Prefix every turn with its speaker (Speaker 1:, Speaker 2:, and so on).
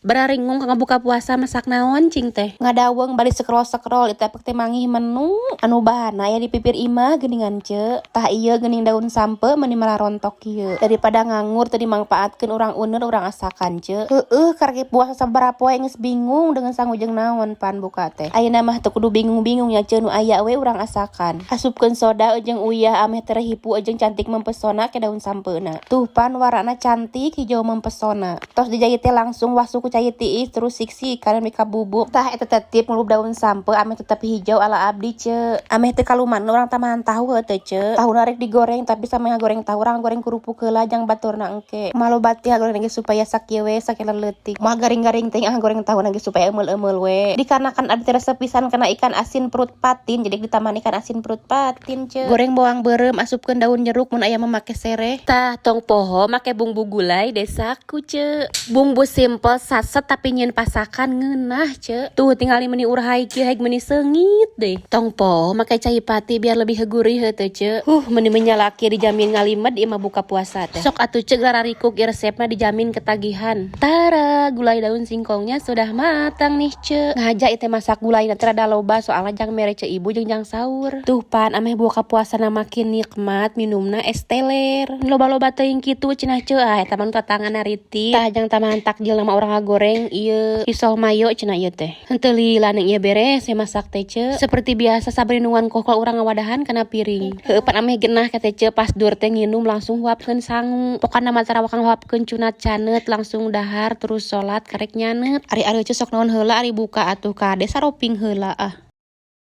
Speaker 1: Bararingung ka ngabuka puasa, masak naon cing teh? Ngadaweng bari scroll-scroll itu efek teh manggih menu anu bahana aya di pipir imah geuningan, ce. Tah, ieu geuning daun sampeu meuni marontok kieu. Daripada nganggur teu dimangpaatkeun, urang uneun, urang asakan, ce. Heueuh, karek puasa sabaraha poe geus bingung dengan sangu jeung naon pan buka teh. Ayeuna mah teu kudu bingung-bingung nya, ce, nu aya we urang asakan. Asupkeun soda jeung uyah ameh terhipu jeung cantik mempesona ke daun sampeuna. Tuh pan, warna cantik hijau mempesona. Tos dijahit teh langsung wasuh ku cai tiis, terus sik-sikan kabubuk. Tah, eta teh tip ngulub daun sampeu ameh tetep hijau ala abdi, ce. Ameh teu kaluman urang tambahan tahu heuh teh, ce. Tahu rek digoreng, tapi sama goreng tahu urang goreng kerupuk heula jang baturna engke. Malu bati goreng ge supaya sakieu we, sakieu leutik. Moal garing-garing teh ah goreng tahu ge supaya emeul-emeul we. Dikarenakan abdi teh resep pisan kana ikan asin perut patin, jadi ditambahan ikan asin perut patin, ce. Goreng bawang beureum, asupkeun daun jeruk, mun aya mah make sereh. Tah, tong poho make bumbu gulai desaku, ce. Bumbu simple saset tapi nyieun pasakan ngeunah, ce. Tuh, tinggal meni urhay kieu haik meni seungit deh. Tong poho make cai pati biar lebih gurih heuh teh, ce. Meni menyala kieu dijamin ngalimed ieu mah buka puasa teh. Sok atuh, ce, gararikuk ieu resepna, dijamin ketagihan. Tara, gulai daun singkongnya sudah matang nih, ce. Ngaja itu masak gulai nanti rada loba, soalnya jang mere ce ibu jeung jang sahur. Tuh pan, ameh buka puasa na makin nikmat, minumna es teler. Loba-loba teuing kitu cenah, ce. Ah, eta mah tatangan riti. Tah, jang tambahan takjil nama urang ngagoreng ieu risol mayo cenah ieu teh. Henteu lila ieu beres saya masak teh, ce. Seperti biasa sabari nungguan kokol urang ngawadahan kana piring. Heueuh pan, ameh genah kate, ce, pas dur teh nginum langsung huapkeun sangu. Pokona mah tara wakang huapkeun cunat canet, langsung dahar terus salat karek nyanet. Ari ari ce sok naon heula ari buka atuh? Kade saroping heula ah.